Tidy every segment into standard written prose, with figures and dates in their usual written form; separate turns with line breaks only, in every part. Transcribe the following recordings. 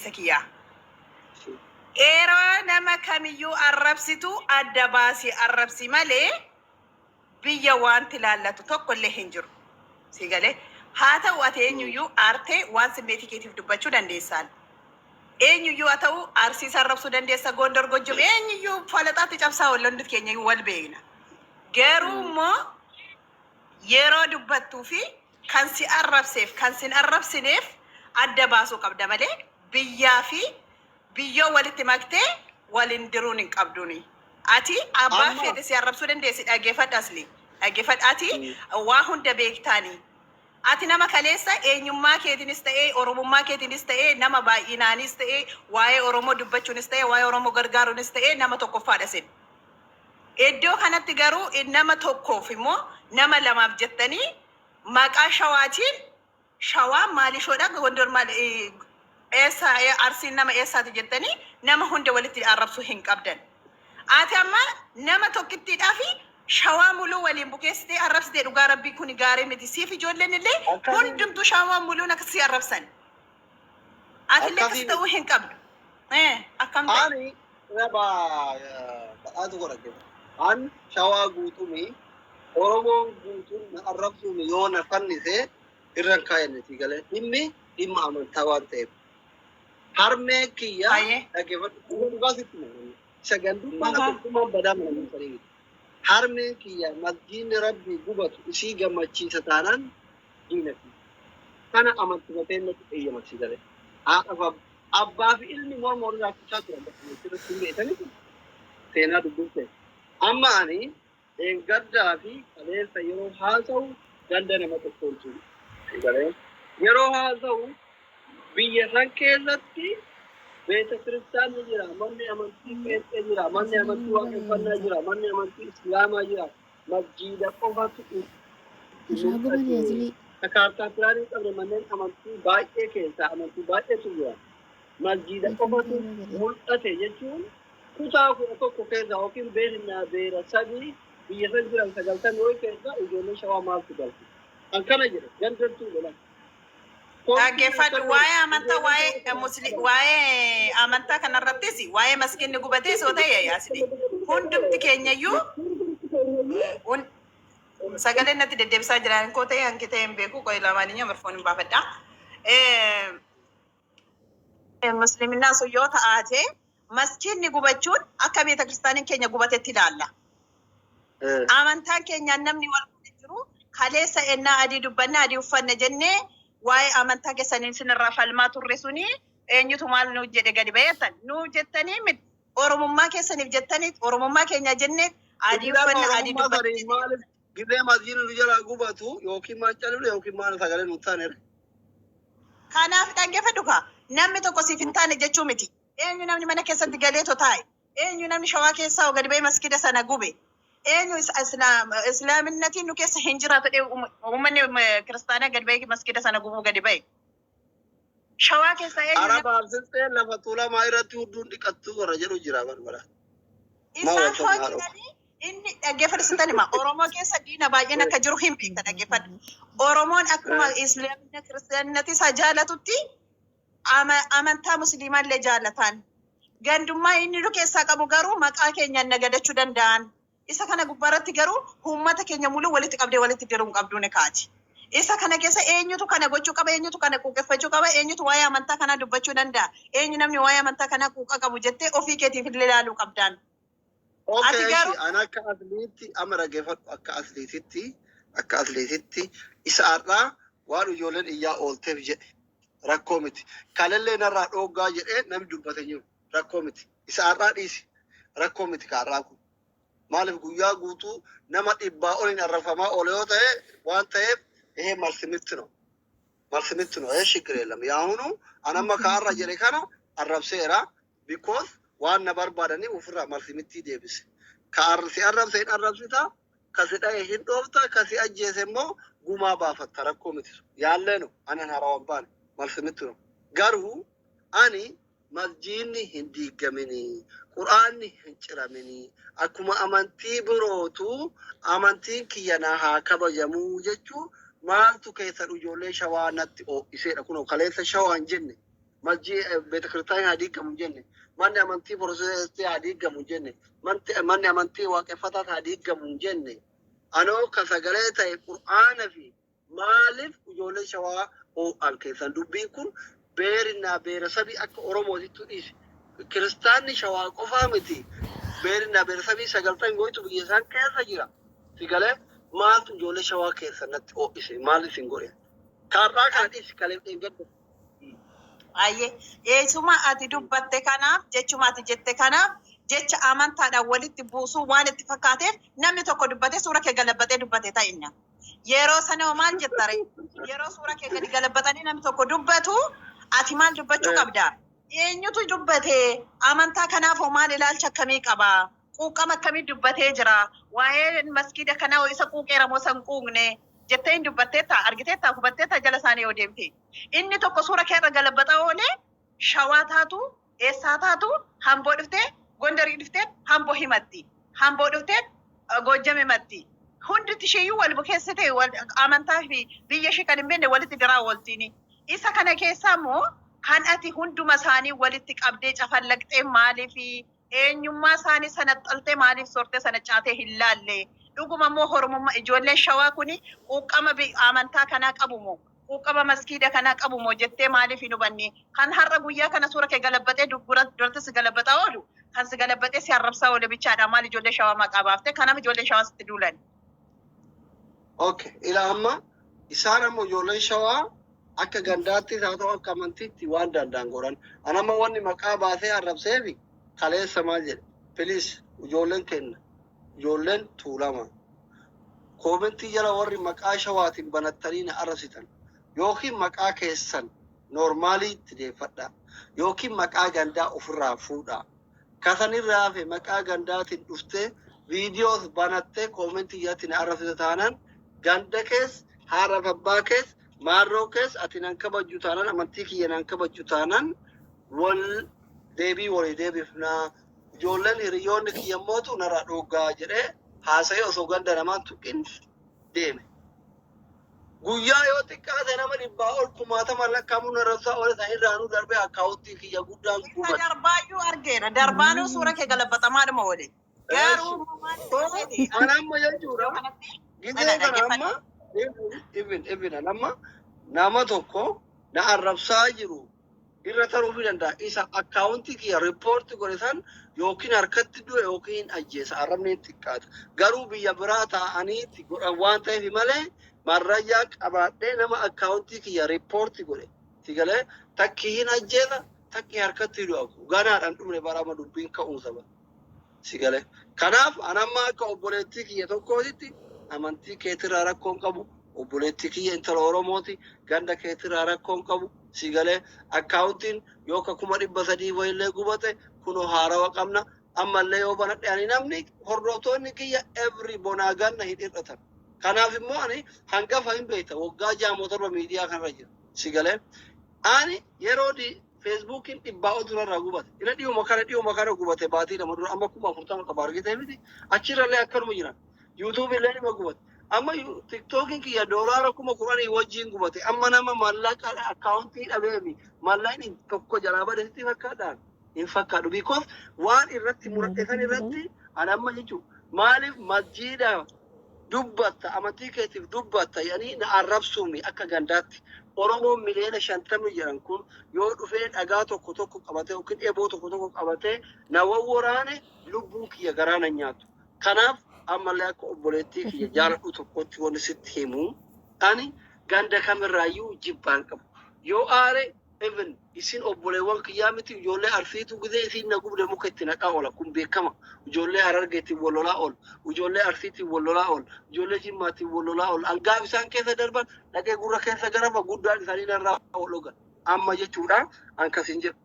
Obboleessa kiyyaa. Yeroo nama kamiyyuu arrabsitu adda baasii arrabsi malee biyya wanti ilaallatu tokko illee hin jiru. Si galee, haa ta'u, ati eenyuyyuu aartee waan simmeetii keetiif dubbachuu dandeessaan. Eenyuyyuu haa ta'u, Arsiis arrabsuu dandeessa, Gondor, Gojjam, eenyuyyuu falaxaatti cabsaa wal keenya wal beekna. Garuu immoo yeroo dubbattuu fi kan si arrabseef kan sin arrabsineef adda baasuu qabda malee biyyaa fi biyyoo walitti maktee waliin diruun hin qabduuni. Ati abbaa
Amma
fedhe si arrabsuu dandeessi, dhaggeeffadhu, asli. Dhaggeeffadhu, ati waa hunda beektaani. Ati nama kaleessa eenyummaa keetiinis ta'ee, Oromummaa keetiinis ta'ee, nama baay'inaanis ta'ee, waa'ee Oromoo dubbachuunis ta'ee, waa'ee Oromoo gargaaruunis ta'ee, nama tokkoffaadha sin. Iddoo kanatti garuu nama tokkoof immoo nama lamaaf jettanii maqaa Shawaatiin, Shawaan maalishoodha, Gondor maal, eessa, Arsiin nama eessaati jettanii nama hunda walitti arrabsuu hin qabdan. Ati amma nama tokkittiidhaa fi Shawaa muluu waliin bukeessitee arrabsitee, dhugaa rabbii kun gaarii miti. Siif ijoolleen illee
Akkasii
hundumtuu Shawaa muluun akka si arrabsan. Ati illee akkas
akkasii
ta'uu
miti.
hin qabdu. Akkam ta'e?
Ani raba badhaatu godhate. An Shawaa guutumii, Oromoon guutuun na arrabsuun yoo na fannise irra hin kaa'enne, si galee, dhimmi dhimma amantaa waan ta'eef. Harmee kiyya dhaggeeffadhu, dhugaa sitti hima. Isa gandummaa tokkummaan badaa mana sanii miti. Harmeen kiyya masjiidni rabbii gubatu isii gammachiisa taanaan diina kiyya. Kana amantimatee natti eeyyama, si galee. Haadha abbaa fi ilmi morma walirraa kutaa turan bakka irratti hin beekanii seenaa dubbifte. Amma ani gaddaa fi kaleessa yeroo haasa'u ganda nama tokkoon, si galee. Yeroo haasa'u biyya san keessatti beeta kiristaanni jira, manni amantii qeexxee jira, manni amantii waaqeffannaa jira, manni amantii islaamaa jira. Masjiida qofatu mul'ate. Kaartaa pilaanii qabne manneen amantii baay'ee keessaa amantii baay'eetu jira. Masjiida qofatu mul'ate jechuun kutaa 11 keessa yookiin beeknaa beera sadii biyya san jiran 90 wayii keessa ijoollee Shawaa maaltu galche? Kan kana jedhe gandattuu godhan.
Dhaggeeffadhu, waa'ee amantaa, waa'ee musli, waa'ee amantaa kanarrattis, waa'ee maskiinni gubatee soo ta'e, yaasini hundumti keenyayyuu sagaleen natti deddeebisaa jiran koo ta'e hanki ta'e hin beeku, qoy lamaaniyyuu mirfoon hin baafadha. Musliminaa sun yoo ta'aate maskiinni gubachuun akka beeta kiristaaniin keenya gubatetti ilaalla. Amantaan keenyaan namni wal godhe jiru, kaleessa ennaa adii dubbanne, adii uffanne jennee waa'ee amantaa keessaniin sinirraa falmaa turre suni eenyutu maal nu jedhe gadi bayeettan nu jettanii miti, Oromummaa keessaniif jettanii, Oromummaa keenya jennee adii uffanne, adii
Oromummaa
dubbanne.
sanii maaliif gizee masjiidni nu jalaa gubatu yookiin maal califne yookiin maal sagalee nu taane?
Kanaaf dhaggeeffadhu kaa, namni tokko siif hin taane jechuu miti. Eenyu namni mana keessatti galeeto taa'e? Eenyu namni Shawaa keessaa gadi ba'ee maskida sana gube? Eenyu islaaminnatiin nu keessa hin jiraatu jedhee uummanni kiristaanaa gadi ba'ee maskida sana gubuu gadi ba'e? Shawaa keessaa eenyu
Arabaaf silxeen lafa Tuulamaa irratti hudduun dhiqattuu warra jedhu jira barbara. Maa
Isaan
wal haadha.
hojjetanii inni, dhaggeeffadhu, sittan hima. Oromoo keessa diina baay'een akka jiru hin beekta, dhaggeeffadhu. Oromoon akkuma islaamina kiristaanatti isa jaalatutti amantaa musliimaa illee jaalataan. Gandummaa inni nu keessaa qabu garuu maqaa keenyaan nagadachuu danda'an. Isa kana gubbaarratti garuu uummata keenya muluu walitti qabdee walitti diruun qabduu ni kaati. Isa kana keessa eenyutu kana gochuu qaba, eenyutu kana quuqeffachuu qaba, eenyutu waa'ee amantaa kanaa dubbachuu danda'a, eenyu namni waa'ee amantaa kanaa quuqa qabu jettee ofii keetiif illee ilaaluu qabdaan.
Okay,
Ati garuu
Ishi, ani akka asliitti amma dhaggeeffadhu, akka asliititti isa har'aa waan ijoolleen iyyaa oolteef jedhe, rakkoo miti. Kalellee narraa dhooggaa jedhee namni dubbate jiru, rakkoo miti. Isa har'aa dhiisi, rakkoo miti ka har'aa kun. Maaliif guyyaa guutuu nama 100 oliin arrafamaa oole yoo ta'e waan ta'eef ይሄ መልስ ነው፣ መልስ ምት ነው። ይሄ ችግር የለም። የአሁኑ anamma ka har'a jedhe kana arrabseera because waan na barbaadaniif ofirraa malsi mittii deebise. Ka si arrabse hin arrabsita, ka si dhaye hin dhoofta, ka si ajjeese immoo gumaa baafatta, rakkoo miti. Yaallee no anan harawan baane malsi mitti no. Garuu ani masjiidni hin diigaminii, quraanni hin ciraminii, akkuma amantii birootu amantiin kiyya na haa kabajamuu jechuu maaltu keessan ijoollee Shawaa natti oo'iseedha. Kunoo kaleessa Shawaan jenne. Masjii beeta kiristaanii haa diigamu hin jenne. Manni amantii Protestii haa diigamu hin jenne. Manni amantii waaqeffataas haa diigamu hin jenne. Anoo ka sagalee ta'e Qur'aana fi maaliif ijoollee Shawaa hoo'an keessan dubbiin kun beerinnaa beerasabii akka Oromootittuu dhiisi. Kiristaanni Shawaa qofaa miti. Beerinnaa beerasabii 90 wayitu biyya isaan keessa jira. Si galee? Maaltu ijoollee Shawaa keessan natti hoo'ise? Maal isin godhe? Kaarraa kana dhiisi, kaleef dheengadda.
Ayyee. Eesuma ati dubbatte kanaaf, jechuma ati jette kanaaf, jecha amantaadhaan walitti buusuu waan itti fakkaateef namni tokko dubbatee suura kee galabbaxee dubbate ta'inna. Yeroo sana hoo maal jetta ree? Yeroo suura kee gadi galabbaxanii namni tokko dubbatu ati maal dubbachuu qabda? Eenyutu dubbate? Amantaa kanaaf hoo maal ilaalcha akkamii qaba? Quuqqama akkamii dubbatee jira? Waa'een maskiida kanaa hoo isa quuqeera moo isa hin quuqne? Jettee hin dubbatteettaa? Argiteettaa? Hubatteettaa jala isaanii yoo deemte? Inni tokko suura kee irra galabbaxaa oolee Shawaa taatu, eessaa taatu, Hamboo dhuftee, Gondarii dhuftee Hamboo himatti. Hamboo dhuftee Goojjam himatti. Hundumti isheeyyuu wal bukeessite wal amantaa fi biyya ishee kan hin beekne walitti diraa ooltiini. Isa kana keessaa immoo kan ati hunduma isaanii walitti qabdee cafallaqxee maaliif eenyummaa isaanii sanaxxaltee maaliif sortee sana caatee hin laalle? Dhuguma immoo Oromummaa ijoolleen Shawaa kuni quuqqama amantaa kanaa qabu moo? Quuqqama maskiida kanaa qabu moo jettee maaliif hin hubanne? Kan har'a guyyaa kana suura kee galabbaxee duratti si galabbaxaa oolu, kan si galabbaxee si arrabsaa oole bichaadha. Maal ijoollee Shawaa maqaa baaftee? Kanaaf ijoolleen Shawaa sitti duulan.
Okay, ila amma isaan ammoo ijoolleen Shawaa akka gandaattis haa ta'u akka amantiitti waan danda'an godhan. An amma wanni maqaa baasee arrabseefi kaleessa maal jedhe? Please, ijoolleen kenna, ijoolleen Tuulama. Koomentii jala warri maqaa Shawaatiin banattanii na arrabsitan yookiin maqaa keessan noormaaliitti deeffadhaa yookiin maqaa gandaa ofirraa fuudhaa. Kasanirraa hafe maqaa gandaatiin dhuftee viidiyoos banattee koomentii jalatti na arrabsita taanaan, ganda kees, haadhaaf abbaa kees, maarroo kees ati nan kabajju taanaan, amantii kiyya nan kabajju taanaan, wal deebii walii deebifnaa. Ijoolleen hiriyoonni kiyya mootu narraa dhooggaa jedhee haasa'ee osoo ganda namaan tuqin deeme. Guyyaa yoo xiqqaate nama 100 ol kumaatama lakkaa'amu narrabsaa oole, san irraanuu darbee akkaawuntii kiyya guddaan
Isa
gubate.
darbaayyuu argeera. Darbaanuu suura kee galabbatamaa oole. Garuu immoo maal seete?
Ana amma jechuudha.
Iddoo kanatti
Gizee
dhala
kana
dhaggeeffadhu.
amma even an amma nama tokko na arrabsaa jiru irra taruufii danda'a. Isa akkaawuntii kiyya report godhe san yookiin harkatti du'e yookiin ajjeesa. Arrabni hin xiqqaata. Garuu biyya biraa taa'aniitti godhan waan ta'eef malee marrayyaa qabaadhee nama akkaawuntii kiyya report godhe si galee takki hin ajjeesa, takki harkatti du'a. Ganaadhaan dhumne bara amma dubbiin ka'uunsa bara. Si galee. Kanaaf an amma akka obboleettii kiyya tokkootitti amantii keetirraa rakkoo hin qabu. Obboleettii kiyya intala Oromooti. Ganda keetirraa rakkoo hin qabu. Si galee, akkaawuntiin yoo ka 300,000 wayillee gubate kunoo haarawa qabna. Ammallee yoo banadhe ani namni hordoftoonni kiyya every bonaa ganna hin hir'atan. Kanaaf immoo ani hangafa hin beekta, waggaa 6 moo 7 miidiyaa kanarra jira. Si galee, ani yeroo Feesbuukiin 100 ol durarraa gubate. Ila dhiyuma kana gubate, baatii 2 dura, amma 40,000 qaba, argitee miti. Achirrallee akkanuma jiran. Yuutuubii illee nima gubate. Amma Tiktookiin kiyya doolaara 10,000 wajjin gubate. Amma nama maallaqa akkaawuntii dhabeemi maallaqni tokko jalaa bade sitti fakkaadhaan? Hin fakkaadhu. Because waan irratti muradhe san irratti ani amma jechuun maaliif masjiida dubbatta, amantii keetiif dubbatta jedhanii na arrabsuumi akka gandaatti. Oromoon miliyoona 50 jedhan kun yoo dhufee dhagaa tokko tokko qabatee yookiin eboo tokko tokko qabatee na wawworaane, lubbuun kiyya garaa na nyaatu. Kanaaf ammallee akka obboleettii kiyya jaaladhu tokkotti wanni sitti himu, ani ganda kamirraayyuu jibbaan qabu. Yoo aare even isin obboleewwan kiyyaa miti, ijoollee Arsiitu gizee isiin na gubde muka itti naqaa oola, kun beekama. Ijoollee Harargeetiin wal lolaa oola. Ijoollee Arsiitiin wal lolaa oola. Ijoollee Jimmaatiin wal lolaa oola. Angaaf isaan keessa darban dhaqee gurra keessa garafa, guddaan isaanii narraa wal dhogan. Amma jechuudha an kasin jedhu.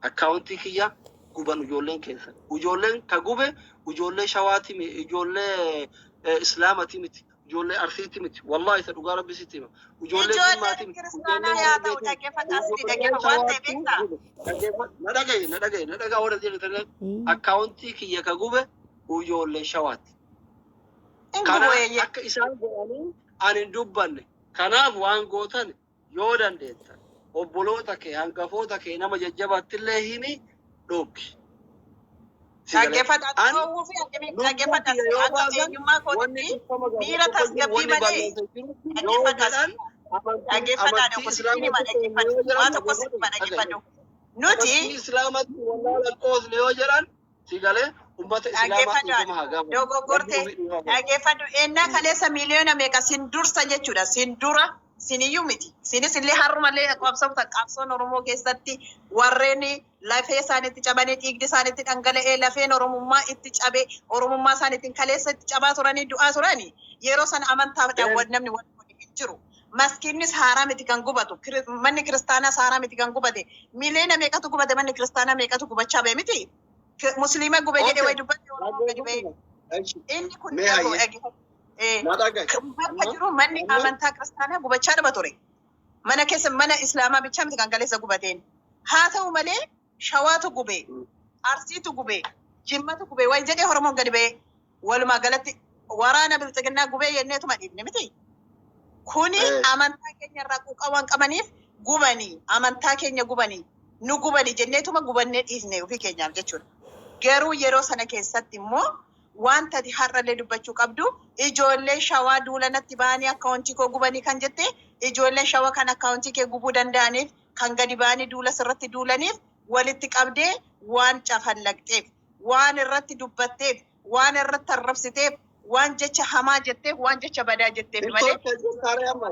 Akkaawuntii kiyya guban ijoolleen keessa. Ijoolleen ka gube ijoollee Shawaati, ijoollee Islaamati miti. Ijoollee Arsiitti miti. Wallahi, isa dhugaa Rabbi sitti hima. Ijoollee Jimmaati
Ijoolleen
miti.
kiristaanaa
Ijoollee
yaa ta'u,
Harargeeti miti.
dhaggeeffadhu, asii
Ijoollee
dhaggeeffadhu waan ta'e
Shawaattu
beektaa?
gube. Dhaggeeffadhu. Na dhagahi, na dhagahi, na dhagaa warra jedhan, akkaawuntii kiyya ka gube ijoollee Shawaati.
Hin gubu.
Kanaaf
Eeyyee.
akka isaan godhanii ani hin dubbanne. Kanaaf waan gootan yoo dandeettan. Obboloota kee, hangafoota kee, nama jajjabaatti illee himi, dhoogi. Si galee?
Dhaggeeffadhu ati
An
dhoowwuu fi akkamiin
lubbuu
dhaggeeffadhu
kiyya
asli
yoo
akka
baasan
eenyummaa
wanni
kootitti
dhiifama
miira
gaafadhu tokko jiru,
tasgabbii
wanni
malee
balleessa jiru yoo
dhaggeeffadhu
jedhan
asli
amantii
dhaggeeffadhaa
amantii
tokko sitti hima
islaamatti qoosne
dhaggeeffadhu
yoo jedhan
waa tokko sitti
dhaggeeffadhu
hima
dhagahi.
dhaggeeffadhu nuti
Amantii islaamatti wallaala qoosne yoo jedhan, si galee, ummata islaamaa
dhaggeeffadhu
dhiifama haa gaafatu. Rabbi
dogoggorte
ofii dhiifama godha.
Dhaggeeffadhu ennaa kaleessa miiliyoona meeqa sin dursa jechuudha sin dura siniyyuu miti sinis illee har'umallee qabsoofta qabsoon Oromoo keessatti warreen lafee isaaniitti cabanii dhiigdi isaaniitti dhangala'ee lafeen Oromummaa itti cabe Oromummaa isaaniitiin kaleessa itti cabaa turanii du'aa turanii yeroo sana amantaaf namni wal godhe hin jiru. Maskiinnis haaraa miti kan gubatu. Manni kiristaanaas haaraa miti kan gubate. Miiliyoona meeqatu gubate, manni kiristaanaa meeqatu gubachaa ba'e miti. Musliima gube jedhee wayi dubbate Oromoon gadi ba'e. Inni kun
Mee
dhagoo
hayyee.
dhaggeeffatu.
Na dhagahi.
Bakka
Amma
jiru manni
amma
amantaa kiristaanaa gubachaa dhaba ture. Mana keessa mana islaamaa bichaa miti kan kaleessa gubateen. Haa ta'u malee Shawaatu gube, Arsiitu gube, Jimmatu gube wayi jedhee Oromoon gadi ba'ee walumaa galatti waraana bilxiginnaa gubee jenneetuma dhiifne miti. Kuni amantaa keenya irraa quuqaa waan qabaniif gubanii, amantaa keenya gubanii, nu gubanii jenneetuma gubannee dhiifne ofii keenyaaf jechuudha. Garuu yeroo sana keessatti immoo wanta ati har'allee dubbachuu qabdu ijoollee Shawaa duula natti ba'anii akkaawuntii koo gubanii kan jette, ijoolleen Shawaa kan akkaawuntii kee gubuu danda'aniif kan gadi ba'anii duula sirratti duulaniif walitti qabdee waan cafallaqxeef, waan irratti dubbatteef, waan irratti arrabsiteef, waan jecha hamaa jetteef, waan jecha badaa jetteef
Hin
malee
tolche jirtaaree amma.